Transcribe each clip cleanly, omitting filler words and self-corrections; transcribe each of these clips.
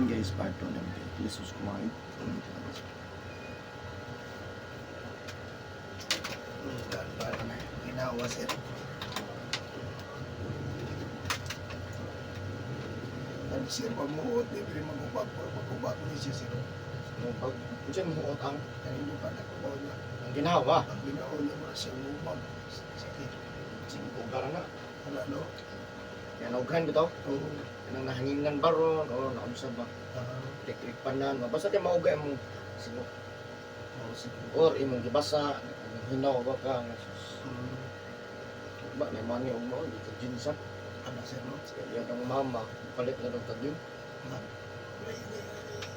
Yun guys, part 2 namin. Please subscribe. Ginawa, sir. Ano, sir, pamuot, libre magubag, magubag ni siya, sir. Pag diyan mo ang Kanino pa nagkubaw niya? Ang ginawa. Ang ginawa niya, mura siya ngubag. Sakit. Singko na. Wala, no? Yan ughan bitaw. Oo. Kanang nahanginan baron o naunsa ba? Ah, Electric panan. Basta kay mauga imong singo oo, sige. or imong gibasa, hinaw ba ka nga sus. Ba na mani og mao dito jinsa. Ano, sir, no? Kaya ang mama palit na dong tagyo. Lay, lay, lay.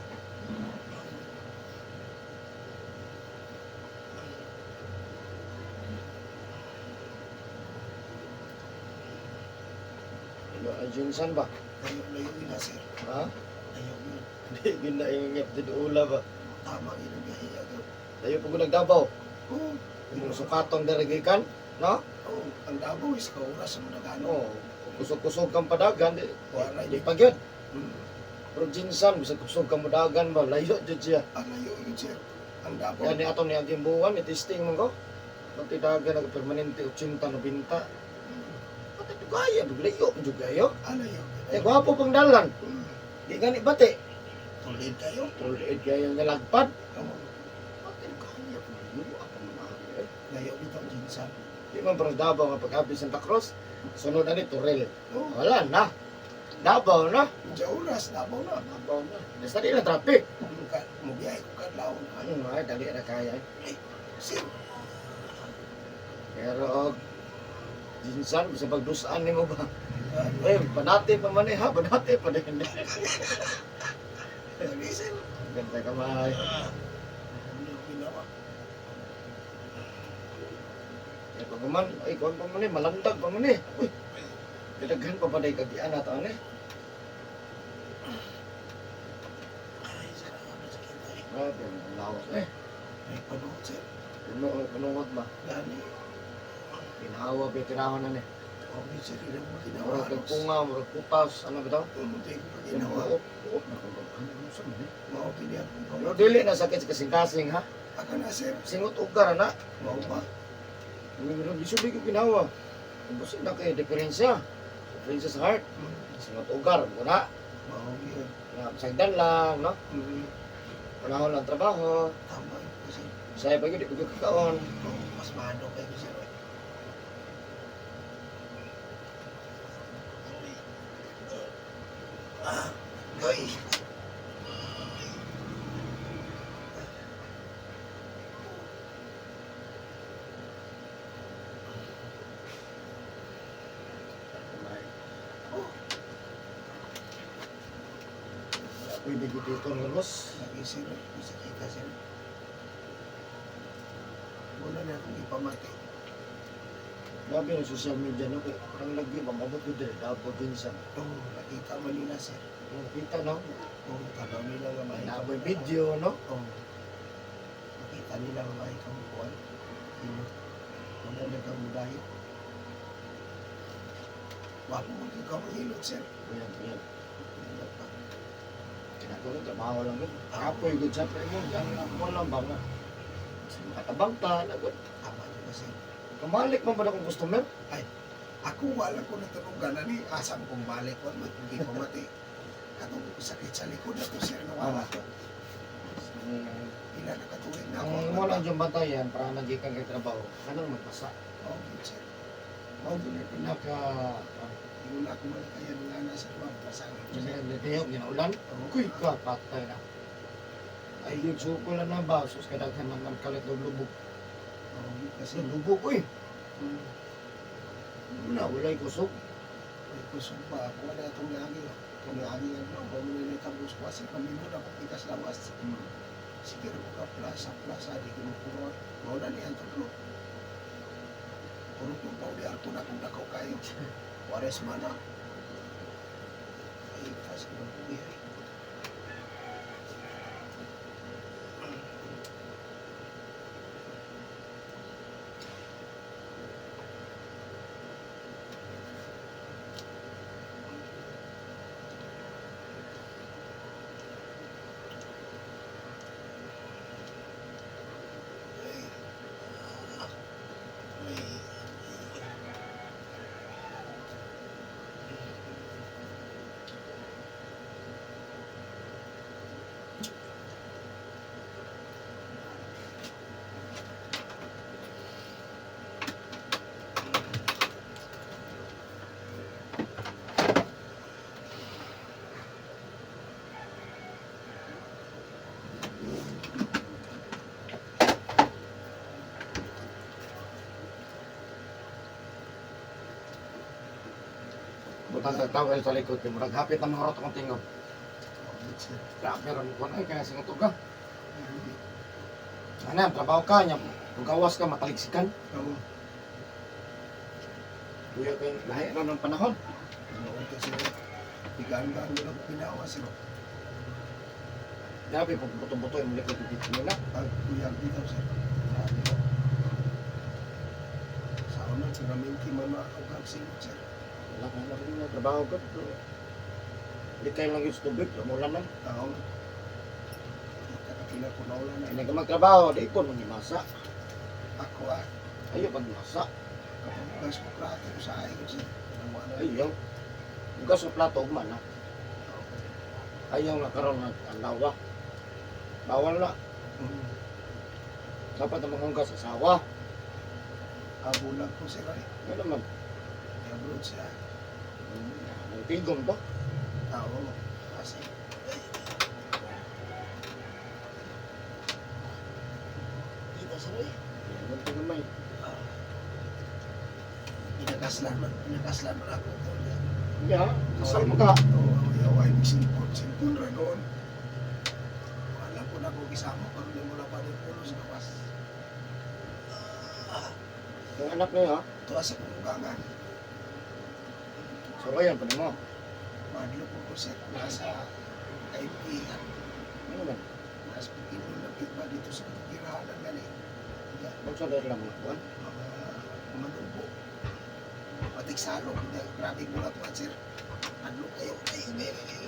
Ilo ay jinsan ba? Layo, layo yun na, sir. Ha? Layo yun. Di gina ingep di ula ba. Tama, yun ang biyahe agad. Layo pag nagdabaw. Oo. Imong sukaton diri gikan, no? Oo. Ang Davao is kauras sa mga gano. No, kusog-kusog kang padagan di, Wala di yun. pa gyud. Pero jinsan bisag kusog kang mudagan ba layo jud siya. Ang layo yun, sir. Ang Davao. Yan ni ato ni aging buwan ni testing man ko. Pati dagan nag permanente 80 90. Pati dugaya dug layo jud kayo. Ang layo. Eh gwapo pang dalan. Di gani bati. Tulid kayo. Tulid kayo nga lagpad. Oo. Pati dugaya layo ako man. Eh, Layo dito ang jinsan. di man parang Davao nga pag-abi Santa Cruz. Sunod na ni Torel. Oo. Wala na. Davao na. Sa oras, Davao na. Davao na. Basta di lang traffic. Mubiyahe ko kadlaw. Ano nga, dali na kaya. Eh. Sir, Pero og jinsan bisa pagdusaan nimo ba? Eh, banate pa man eh ha, banate pa din. lagi, sir. Ganda kamay. Ano yung ginawa? Eh, pag man, ay, kuwan pa man eh, malandag pa man eh. Uy, kadaghan pa ba na ikagian na taon eh? Ay, sir, ang sakit ay. Grabe, ang lawas eh. Ay, panuot, sir. Puno, punuot ba? Gani. Ginawa ba, tinahon na ni. Okay, sir, ilang mo ginawa. Murag kag punga, murag kutas, ano ba ito? Umuti ko pa Yung ginawa. buot, buot na kung ano sa man eh. Mao gini akong Pero gawa. dili na sakit sa kasing-kasing ha. Aka na, sir. Singot ugar na. Mao ba? Meron, di ko ginawa. Busin na kayo, diferensya. Diferensya sa heart. Singot ugar, wala. Mao yun. Nga, sagdan lang, no? Panahon lang trabaho. Tama yun, sir. Saya pa yun, di ko kakaon. Oo, mas mahalo kayo, sir. Ah, ay. Oh, Wala pwede ko dito ng boss. lagi, sir. Masakita, sir. Wala na akong ipamati. Grabe yung social media, no? Kaya parang lagi, mamabot ko din. Dapo din sa. Oo, nakita man nila, sir. Kita, no? Oo, tanaw nila nga may Naboy video, no? Oo. Nakita nila nga may kamukuan. Ino. Wala na kang mudahi. Wapo mo yung kamahilot, sir. Ayan, ayan. Wala pa. Kinagawa, trabaho lang yun. Kapoy, good sa pa mo. Yan, ako lang ba nga? Makatabang ta, lagot. Tama yun, sir. Kamalik man ba na akong customer? Ako wala ko natulungan na ni. Asa mo kong balik ko. Hindi ko mati. Katong sakit sa likod na to, sir. Nawala to. Ila nakatuwing na ako. Ang mo lang yung bantayan para nagikan kay trabaho, kanang magbasa. Oo, sir. Mao gyud ang pinaka Hindi na ako malakayan nga na sa mga pasangit. Dihok ginaulan. Kuy ka patay na. Ay gyud suko lang na ba sus kadaghan naman kalit og lubog. Oo, kasi Kasi lubog oy. Wala walay kusog. Ay, kusog pa ako. Wala itong lagi. Itong lagi ano, bumili na itong ko kasi pamimod ako pikas lawas. Sige ko ka plaza, plaza, di ko makuha. Mauna niya ang tulo. Puro kong pauli ako na kung dakaw kayo. Wares man na. Ay, kasi mabuhay. Tantang tawel sa likod kay murag hapit ang mga roto kong tingog. Oh, sir. Grabe ra mo ko ay kaya singot uga. Hindi. Ano, trabaho ka nya, gawas ka mataligsikan. Oo. Kuya kay lahi ra ng panahon. Noon to sir. Bigaan-gaan mo lang pinawa sir. Grabe pag buto-buto yung likod dito nila. Pag kuyag dito sir. Grabe ko. Sa una, suraminti man ako kag singot sir. Wala ka na rin trabaho ko. Hindi kayo lang yung tubig, wala man. Tao. Kita ka pinakunaw na. Hindi ka magtrabaho, di ko nung masa. Ako ah. Ayaw pag masa. Kapag gas ko plato ko sa ayo sir. Wala. Ayaw. Bugas sa plato, ugma na. Ayaw nga karon nga ang lawa. Bawal na. Dapat ang mangunggas asawa. Abulag ko sir ay. Ano naman? Abroad siya. Ang tigom to. Tao. Kasi. Kita sir ay. Yan ang gamay. Pinakaslan man ako. Ya, kasal mo ka. Oo, ayaw ay silpon, silpon ra noon. Wala po na ako kisama pero di mo na pa rin pulo sa kawas. Yung anak niya, Tuwa sa kumugangan. surayan pa nimo. Madlo po ko sir, nasa kaibigan. Ano man? Nasa pinulapit ba dito sa tirahanan gani. Ya, Magsa dahil lang mga kuan. mga manubo. Patik salok, grabe mo na tuwa sir. Madlo kayo. Ay, ay, ay, ay.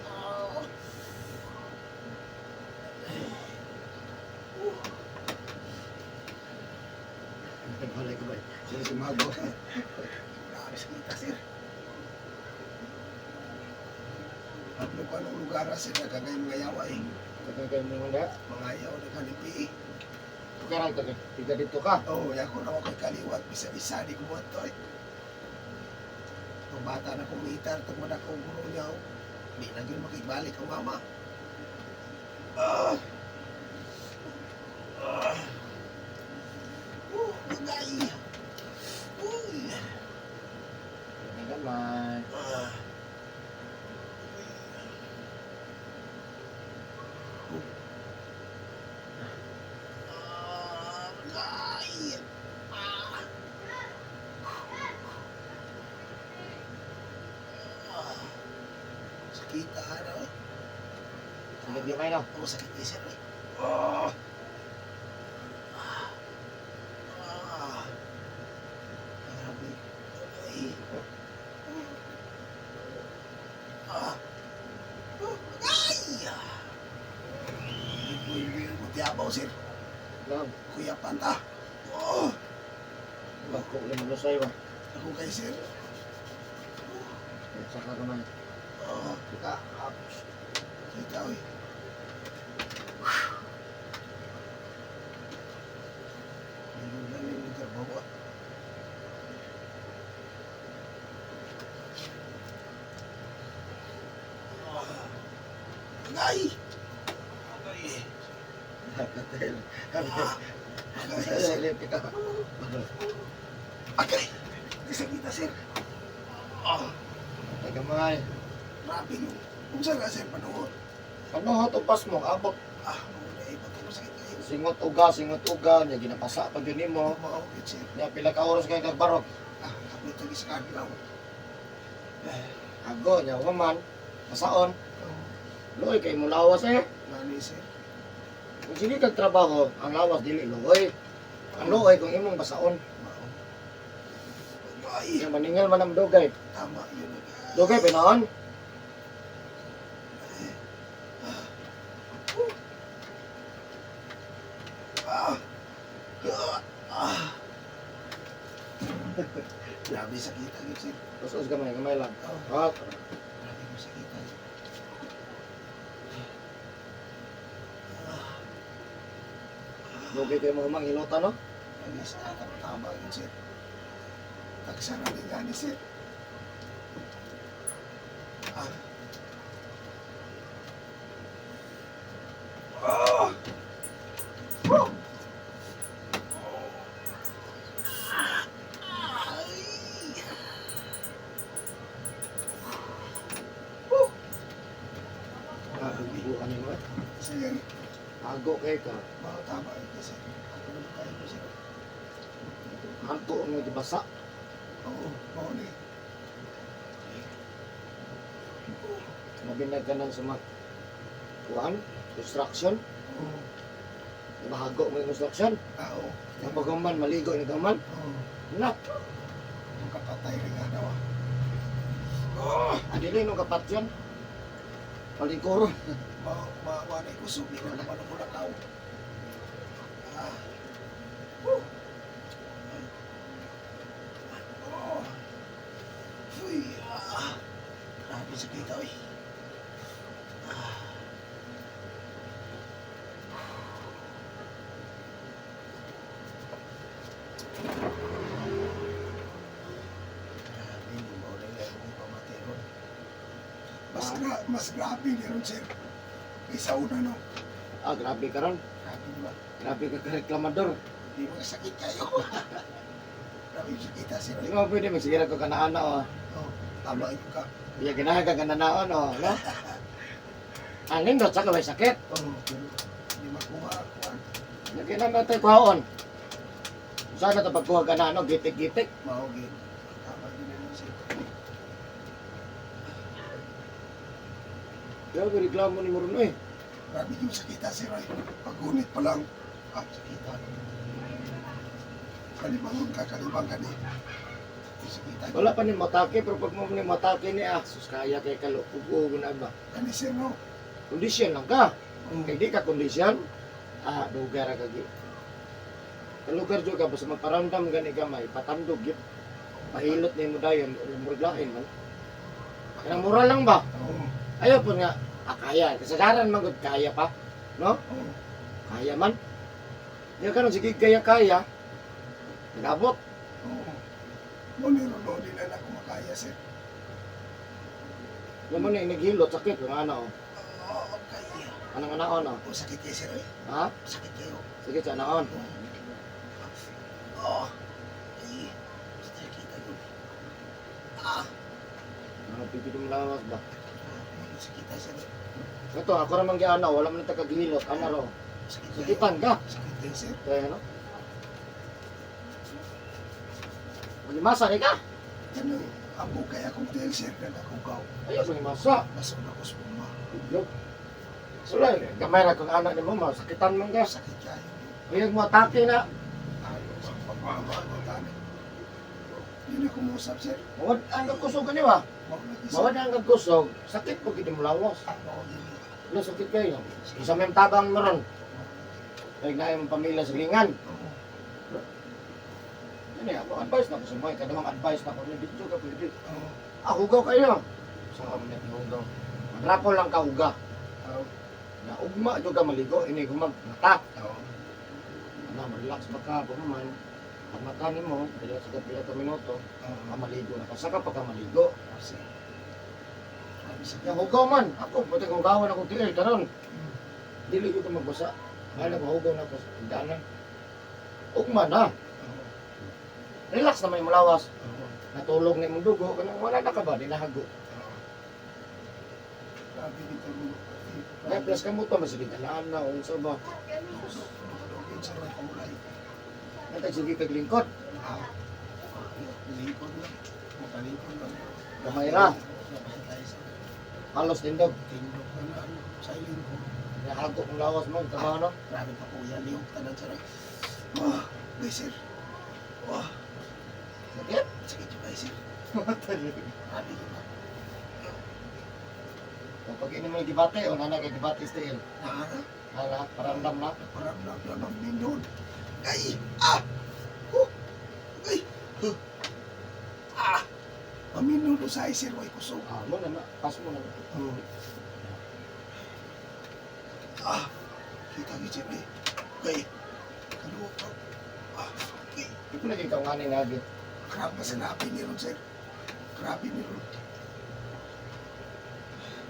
Ah. Balay ko ba? Sila si Mago. Grabe sa kita, sir. Tatlo ko anong lugar, sir. Nagkagay mga yawa eh. Tagal kayo mo nga. Mga yawa nagkanipi eh. Tukaran ka kay. Tiga dito ka. Oo, oh, ako na ako kay kaliwat. Bisa-bisa, di ko to eh. Itong bata na kumitar, itong mga guro niya. Oh. Di na yun makibalik ang mama. Ah! Ah! Oh, bagay! Uy! Gamay. Ah. Ah, ay! Ah. Sakit ah, ano? Sige, gamay na. Oh, sakit eh, sir. Eh. Oh. Ah. Ah. Grabe. Ay. Ah. Oh, ay! Hindi ko hindi ko tiyabaw, sir. Lang. Kuya Panta. Oh, Bako lang mo sa'yo ba. ako kay sir. Saka gamay. Oh, Kita. kita oy. Hindi na lang yung trabaho. Agay! Agay! Agay, sir. Kita. Agay! Isa kita, sir. Oh, Gamay. grabe yung. Kung saan na, sir, panuot. Ano upas mo? Abot. Ah, mauna eh, ba't ako sakit kayo? Singot uga nya ginapasa pa gyud nimo. Maukit, sir. Nya pila ka oras kay nagbarog. Ah, kapit lagi sa kadlaw. Ago nya waman. Masaon. Oh, Luoy kay mo lawas eh. nani, sir. Kung sige kag trabaho, ang lawas dili luoy. Ang luoy kung imong basaon. Mao. Ay, Nya maningil man ang dugay. tama yun. Dugay pinaon. Ah! Ah! Ah! Grabe sakit yun, sir. Usos gamay, gamay lang. Oh, Ah, grabe mo sakit yun. dugay kay mo humang hilota no. Alis na, tama yun, sir. Taksa na rin gani, sir. Ah. Ah! Oh! Ay! Bukan mo eh. Sir, Hago kay ka. mga tama ito, sir. Ako naman tayo ko, sir. Hanto ang gibasa. Oo, mao ni. Mabinag ka ng sumat. Kuan, construction. Oo. Diba hago mo yung construction? Ah, oo. Kapag man, maligo ni gaman. Oo. Na, Ang kapatay rin nga daw, ah. Oh! adili nung kapat yun. Palikuro. Ma ma wala ko subi na naman ako nakaw. Ah. Oh. Oh. Uy, ah. Grabe sa kita, oy. Ah. Grabe, ni mo rin akong pamatiron. Mas grabe ni ron, sir. Kaysa una, no? Ah, grabe ka ron. Grabe ba? Grabe ka reklamador. Hindi mo sakit kayo. Grabe yung sakit, ah, sir. Di mo pwede magsigira ko kanaana o. Oh, tama yun ka. Iya ganahan ka kananaon o. No? Ang nindot sa kaway sakit. Oo, pero hindi makuha kuha. Nagkailan na tayo kuhaon. Sana ito pagkuha ka na ano, gitik-gitik. Maugin. Tama yun na yun, sir. Grabe reklamo ni Murno eh. Grabe yung sakit, ah, sir. Ay, paggunit pa lang. Ah, sakit, ah. Kalibangon ka, kalibang ka ni. Yung sakit, ah. Wala pa ni matake, pero pag mo ni matake ni ah, sus kaya kay kalukugo na ba. Kani, sir, no? Kondisyon lang ka. Oo. Kay di ka kondisyon, ah, dugar ka gi. Kalugar jud ka basta magparamdam gani ka may patandog gyud. Pahilot nimo dayon, murglain man. Kanang mura lang ba? Oo. Ayaw po nga, ah, kaya. Kasagaran man gud kaya pa. No? Oo. Kaya man. Di ka sige kaya kaya. Nagabot. Oo. Mo ni Roldo, di na na kumakaya, sir. Alam mo na yung naghilot, sakit. Yung ano, Oo, kaya. anong anaon, oh. Oh, sakit kayo, sir. Ay. Ha? Sakit kayo. Sige, sa anaon. Oh. Ay. Basta kita yun. Ah. Mga pipili mo lawas ba? Grabe, sakit ah, sir. Ito, ako ramang giana, wala man nagkagihilot. Ano ro? Sakit kayo. Sakitan ka. Sakit kayo, sir. Kaya ano? Magimasa ni ka? Yan ang abo kaya akong tiil, sir, na nakugaw. Ayaw, magimasa. Nasa una ko sa uma. Yo. Wala, gamay ra kung anak ni mo, masakitan man ka. Sakit kayo. Ayaw mo atake na. Tayo sa pagmamahal tani. Hindi na kumusap, sir. Mawad ang kagkusog ka niwa. Mao lagi, sir. Mawad ang kagkusog, sakit po gid mo lawas. Mao gini. Wala, sakit kayo. Isa may tabang mo ron. Kaya na yung pamilya sa lingan. Oo. Yan eh, ako advice na ko sa mga, kadamang advice na ko, video ka pwede. Oo. Ah, hugaw kayo. Sa kami na hugaw. Rapo lang ka huga. Oo. Na ugma jud ka maligo, ini gumag mata. Oo. Na relax ba ka man. Pag mata nimo, pila sa pila ka minuto, Oo. ah, maligo na ka. Saka pa ka maligo. Oh, sir. Grabe, sakit. Yang hugaw man, ako pwede kong hugawan akong tiil karon. Dili jud ka magbasa. Bahala ko hugaw na ko sa tindanan. Ugma na. Oo. Relax na may mulawas. Oo. Natulog na imong dugo, kanang wala na ka ba, dinahago. Oo. Grabe dito mo. Kaya plus ka mo to, masige galaan na, unsa ba. Dugin, sir, ay kulay. Natag sige kag lingkod. Ah. Lingkod lang. Makalingkod lang. Gamay ra. Gamay tayo, sir. Halos tindog. Tindog na na, ano, sa lingkod. Nahago kong lawas mo, trabaho no. Grabe pa kuya, lihok tanan sir. Oh, guys sir. Oh, Sakit? sakit yung guys sir. Grabe yun ba? Kung pag ini mo yung debate, o nana kay debate still. Naara, Hala, paramdam na. paramdam na ng nindon. Ay! Ah! Oh! Ay! Huh! Ah! Paminudo sa sir, way kusog. Ah, mo na na, pas mo na. Oh. Ah! Kita gid sir eh. Ay! Kaluwa pa. Ah! Ay! Di ko lagi ikaw nga ni nagi. Grabe, mas grabe ni ron sir. Grabe ni ron.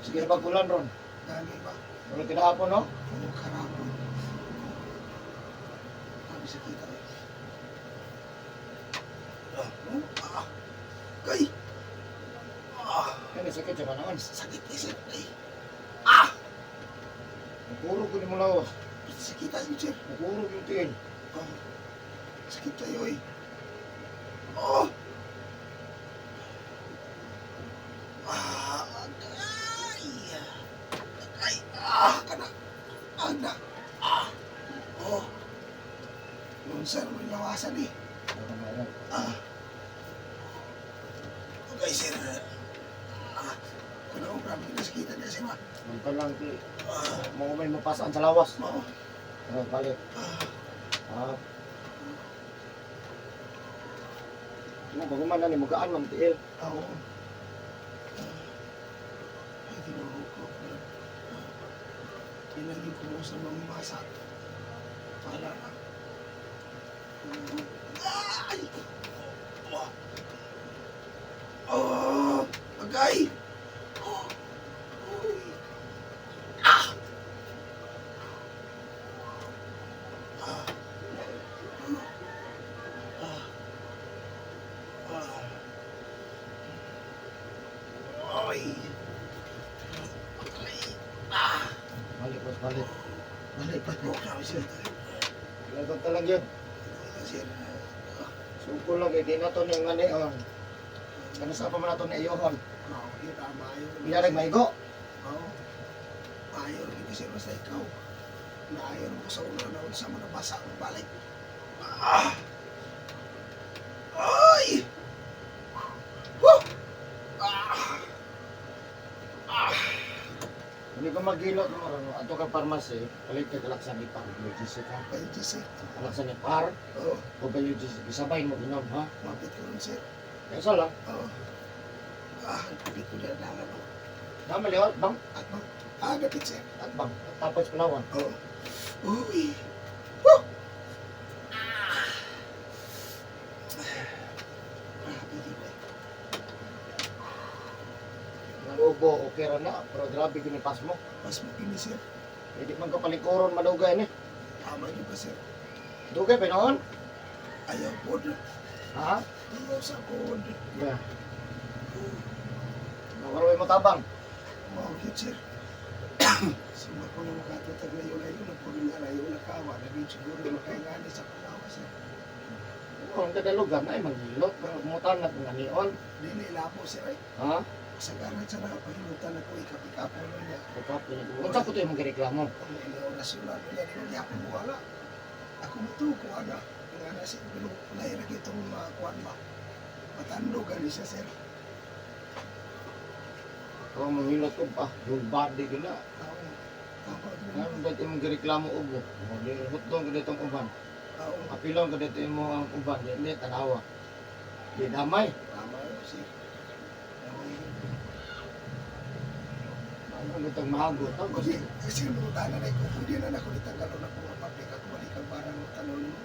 Sige na pagkulan ron. Gani ba? Wala kinahapon no? Oo, karapon. Grabe sa kita eh. Ah, oh, ah, kay! Ah, Yan, sakit siya panahon. sakit eh, sir. Ay! Ah! Kurog ko ni mo lawas. Sakita yun, sir. Kurog yung tiil. Oh. Sakit kayo eh. Oh! Ah, agay! Agay! Ah, kana! Ana! Ah! Oh! Unsa naman lawasan eh. Ah! Okay, sir. Ah! Kuna ko, grabe na sakitan niya, sir. Ma. Manta lang ti. Ah! Mo may mapasaan sa lawas. Mao. Ano, balik. Ah! Ah. Mo bago man na ni mugaan man tiil. Oo. Ah, ay, tinuro ko. Ah, tinagin ko mo sa mga masa. Para na. Ay! Oh! Oh! Agay! Oh! Uy! Ah! Ah! Ah! Ah! Ay! Ay! Ah! Balik, boss, balik. Balik, balik. Oh, grabe sir. Lagot na lang yun. Sir. Suko lang, eh, di na to niyang anion. Ano sa pa man na to ni iyohon. Oo, yun, ah, maayo. Biya maigo. Oo. Maayo rin sir, basta ikaw. Naayon mo sa una na unsa mo nabasa ang balik. Ah! Ay! Woo! Ah! Ah! Hindi ko maghilot mo ron. Ato ka pharmacy, palit ka kalaksan ni Par, UGC ka. Ay, Jesse. Kalaksan ni Par, Oo, o ba UGC? Isabay mo ginom, ha? mapit ko rin sir. Kaysa lang. Oo. Ah, ang ko na lang ano. Tama liwat, bang? At bang? Ah, gapit sir. At bang? Tapos Palawan. Oo. Uy! Woo! Ah! Grabe yun eh. Nang ubo, okay ra na. Pero grabe ginipas mo. Mas magini sir. Hindi man ka palikuron madugay ni. Tama niyo ba sir? Dugay pa noon? Ayaw po na. Ha? Ayaw sa pod. Ba. Nawala mo tabang. Wow, yun sir. Sima ko na makatutag na yun layo na pag nga layo na kawa. Naging siguro makaingani sa panawa sir. Kung kada lugar na ay manghilot, pero mutan na kung anion. Dili labo sir ay. Ha? Kasagaran sa nakapahilutan ako ikapikapo na niya. Bukap Unsa ko to yung reklamo? Ang orasyon na niya, di niya ako wala. Ako mo to, kuha na. Nga na si pero lahi na kitong mga kuwan ba. Matando gani siya sir. Kung manghilot ko pa, yung body ko na. Ako, tama yun. Ngayon dahil imong gireklamo ubo. Mo di hutdong ko ditong uban. Ako, Apilon ko dito imo ang uban, di ni tanawa. Di damay. tama yun sir. Tama yun. Ano itong mahagot? Kasi, kasi nung tanan ay ko, pwede na ako nitanggalon ako mga public ako balik ang barang ng tanong mo.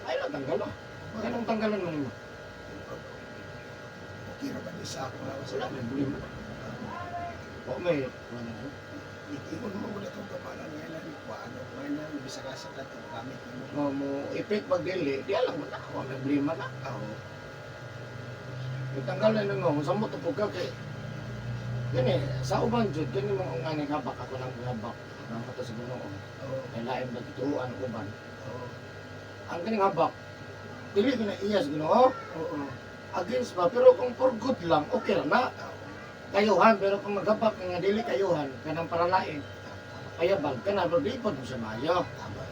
Ay lang tanggal ah. Ganong tanggalan mo nimo. Okay ra ba ni sa ako lawas Wala may problema. O may wala. Iingon mo ko na itong kapalan ngayon na kuha ano, ngayon na bisa ka sa katong gamit mo. Mo mo epek pag dili, di alam mo na wa may problema na. Oo. Itanggal na nimo mo samot po ka kay gani sa uban jud kani mo ang ani habak ako nang habak. Nang mata sa Ginoo. Oo. Kay lain ba gituan uban. Oo. Ang kaning habak dili ko na iya sa Ginoo. Oo. Against ba pero kung for good lang okay ra na. Oo. Kayuhan pero kung maghapak ka nga dili kayuhan kanang paralain Tama. kayabag ka na pero di pod mo siya maayo. Tama.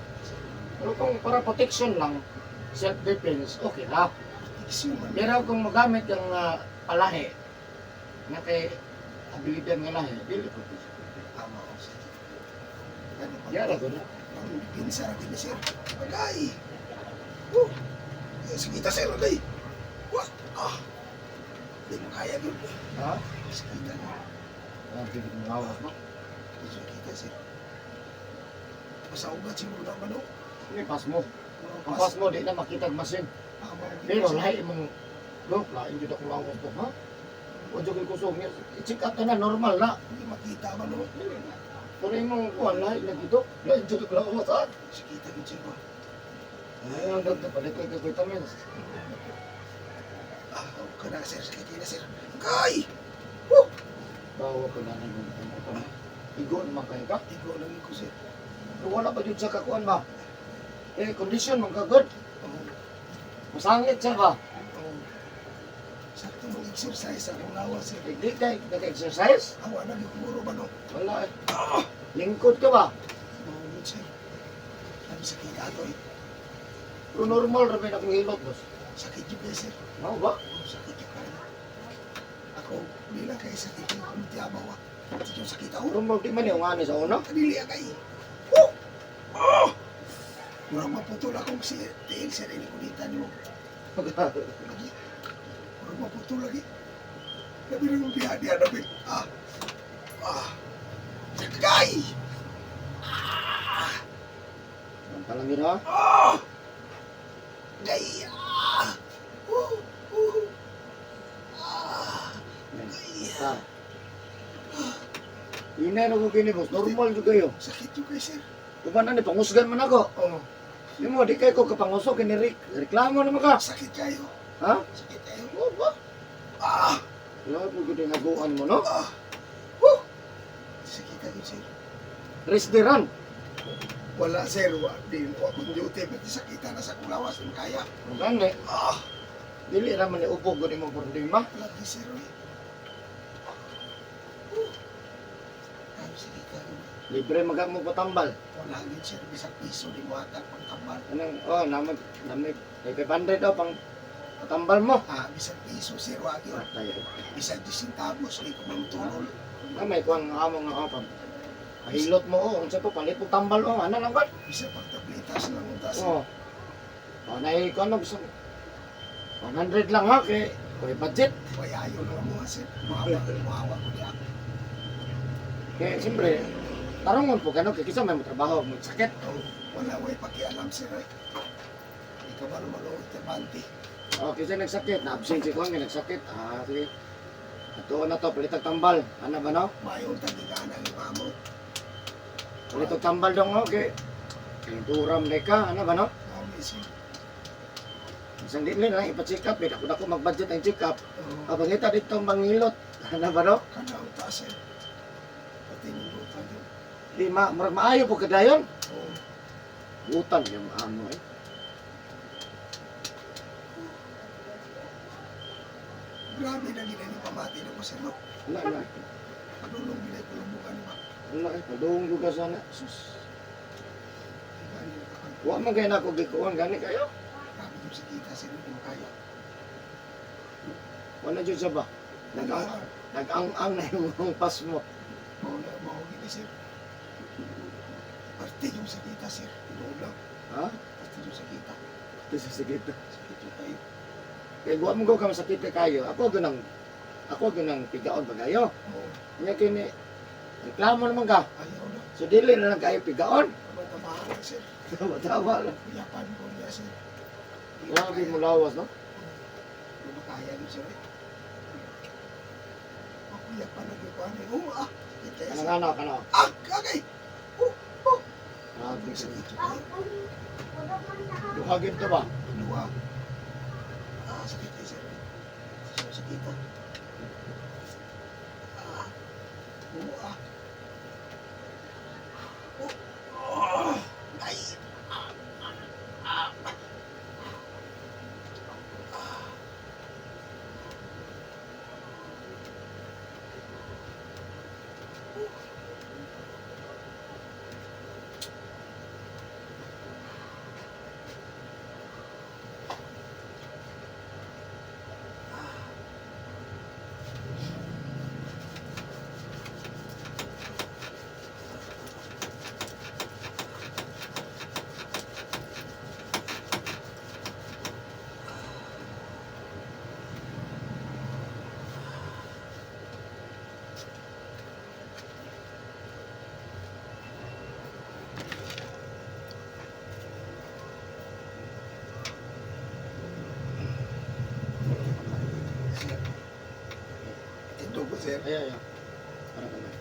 Pero kung para protection lang, self defense, okay ra. Protection man. Pero kung magamit kang palahi nga kay abilidad nga lahi, dili po siya. Tama. Oo, sir. Gani pa. Yara ko na. Ang pinsa ra gini sir. Agay. Woo. Eh, Sakita sir, agay. Wah. Ah. Di mo kaya yun. Ha? Sakita na. Ah, dili ko mawas no. Di sakita sir. Basta ugat siguro na ba no? Ini pas mo. Ang pas mo di na makita ang masin. Tama. Pero lahi imong look, lain jud akong lawas to, ha? O jud ko'y kusog niya. I-check up na normal na. Hindi makita ba no? Dili na. Pero imong kuan lahi na dito, lain jud akong lawas ha. Sakita yun sir ba? Ay, ang dagdag palit kay vitamins. Ah, okay na sir. Sakita na sir. Agay! Woo! Bawa ko na nang Igo naman kayo ka. Igo lang ko sir. Pero wala pa jud sa kakuan ba? Eh, kondisyon man ka good. Oo. Masangit siya ba? Oo. Sakto mong exercise akong lawas, sir. Hindi kay nag-exercise? Awa na yung muro ba no? Wala eh. Lingkod ka ba? Mahulog, sir. Sabi sakit ato eh. Pero normal ra ba akong hilot, boss? Sakit yung sir. Mao ba? Oo, sakit yung kaya. Ako, bilang kay sakit yung kumitiabaw ah. Hindi yung sakit ako. Pero mo di man yung ani sa una. Kanili kay. Oh! Oh! Murag maputol akong si tiil sir ini kunita nimo. Lagi. Murag maputol lagi. Labi na yung biya diya labi. Ah. Ah. Sakay! Ang palang yun ha? Ah! Day! Ah! Oh! Oh! Ah! Ha. Inay na ko kini boss, normal jud kayo. Sakit yung kay sir. Uban na ni pangusgan man ako. Oh. Di mo di kay ko kapangusok kini reklamo naman ka. Sakit kayo. Ha? Sakit kayo. Oo ba? Ah! Wala po gud yung haguan mo no. Ah! Oh! Sakit kayo sir. Restaurant. Wala sir, wa di wa akong duty pati sakita na sa kulawas ng kaya. Gani, Ah, dili ra man ni ubo gud imong problema. lagi sir oy. Oh. Grabe sakita yun. Libre maga mo patambal. Wala gid sir, bisag piso di mo atag pagtambal. Anong oh namag namig 500 daw pang patambal mo. Ah, bisag piso sir, wa gyud. Patay. Bisag 10 centavos di ko mamtulol. Na may kuan nga amo nga pam. Pahilot mo oh, unsa pa palit mo tambal oh, ana lang ba? Bisag pagtabletas lang unta sir. Oh. Oh, nay kuan no gusto. 100 lang ha kay koy budget. Way ayo lang mo sir. Maawa, maawa ko niya. Kay siyempre tarongon po kano kay kisa may mo trabaho mo sakit. Oh, wala way pakialam sir oy. Ikaw ba naman terbante? Oh, kisa nagsakit, na absent si kuan kay nagsakit. Ah, sige. Ato na to palit og tambal. Ana ba no? Mayon tagiganan ni mamo. Palit og tambal dong oh kay kay duram na ka, ana ba no? Kami sir. Isang di nila lang ipa-check up, eh. Dako dako mag-budget ang check up. Oh. Pabangita dito ang mangilot. Ano ba no? Kanaw ta sir. Pati nung yun. Di ma murag maayo po kadayon. Oo. Butan yung amo eh. Grabe na ginani pamati na ko sir. No? Wala na. Padulong ginay kulubungan ba? Wala eh. Padung ko ka sana. Sus. Gani na kapag Wa man kay nako gikuan gani kayo. grabe yung sakita sir. Hindi mo kaya. Wala jud sa ba. Nag Wala. nag-ang-ang na yung pas mo. Mao na mao gini sir. Parte yung sakita sir. Tinuod lang. Ha? Parte yung sakita. Ito sa sakit. Sakit yung kayo. Kay wa mo ka masakit ka kayo. Ako ganang pigaon ba kayo. Oo. Nya kini reklamo naman ka. Ayaw na. So dili na lang kayo pigaon. Tama-tama lang sir. Tawa-tawa lang. Uyapan ko niya sir. Hindi na Grabe kaya. mo lawas no. Hindi na kaya yun sir. Eh. Makuyapan na yung kuhan eh. Oo ah. Sakit kaya Kanang sir. ano kana. Ah! Kagay! Oh! Oh! Grabe Sakit yung kayo. Duha gyud to ba? Dua. Ah, sakit kayo sir. Sakit ah. Ah. Oo ah. Oh. Oh. Ay! Ah. Ah. Ah. Sir. Ito ko sir. Ay ay. Ay. Para kamay.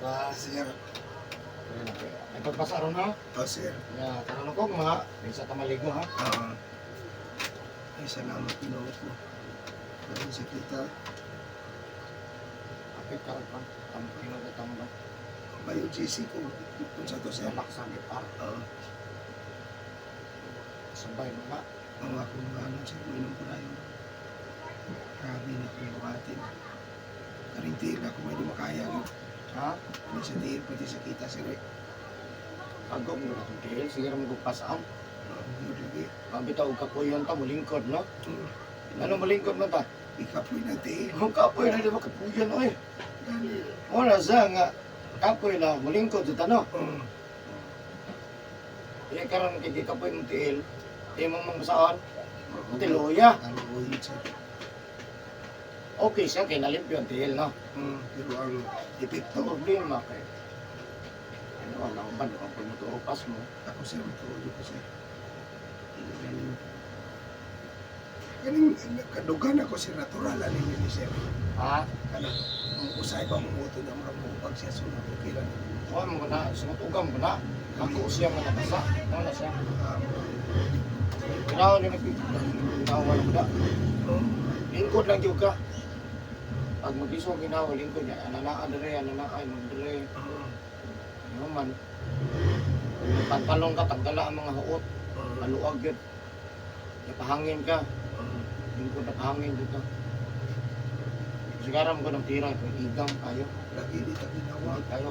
Ba, sir. Ay pagpasaro na. Oh, sir. Ya, karon ko mga bisa ta maligo ha. Ah. Ay, salamat Ginoo ko. Karon sa kita, Apit karon pa. Tampino ka tamba. bayo GC ko. Kung sa to, sir. Salak sa gipar. Ah, Sabay mo ba? ang akong ano, sir, mainom ko na yun. Grabe na akong buhatin. Karing tiil ako, may di makaya yun. Ha? Hindi sa tiil, pati sa kita, sir. Eh. Agom mo na itong tiil. Sige mo gupasaan. Ah, yun lagi. Pabitaw og kapuyon ta mulingkod no. Mm. Ano mulingkod man ta? Ikapoy na tiil. Ang kapoy na di ba kapuyon oy. Gani. Ora sa nga kapoy na mulingkod sa no. Iya karon kay gikapoy mong tiil. Imong mangmasaan. Tiloya. Ano ko yun, sir? Okay siya kay nalimpyo ang tiil no. Pero ang epekto, Ang problema kay ano wala ko ba ang pagmutuopas mo. ako sir, matuulo ko sir. Galing. Galing, kadugan ako sir, natural ani ni sir. Ha? Kana, usay pa mo moto na murag mo siya sunod okay lang. Kuha mo na, sumutugam mo na. Ako siya nga nabasa. Ano na siya? Ginawa niya nagpiginawa mo na. Lingkod lang yun ka. Pag mag-iso ginawa, lingkod niya. Ananaan dire, ananaan, dire. Ano man. Kung nagpantalon ka, tanggala ang mga huot. Maluag yun. Napahangin ka. Lingkod na pahangin dito. Sigaram ko ng tira, kung igam kayo. Lagi di ta ginawa. Hindi kayo.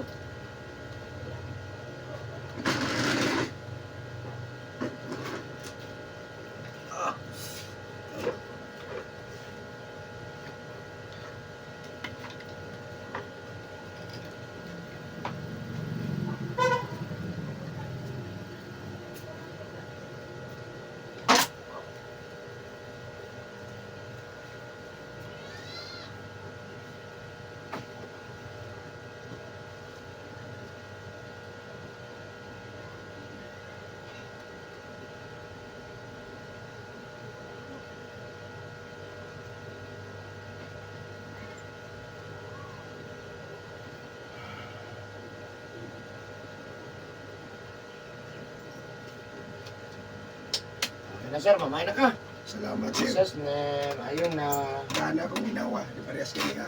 Okay na sir, mamay na ka. Salamat sir. Jesus name, ayun na. Dana akong ginawa, di parehas kami ha.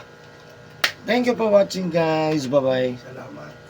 Thank you for watching guys. Bye-bye. Salamat.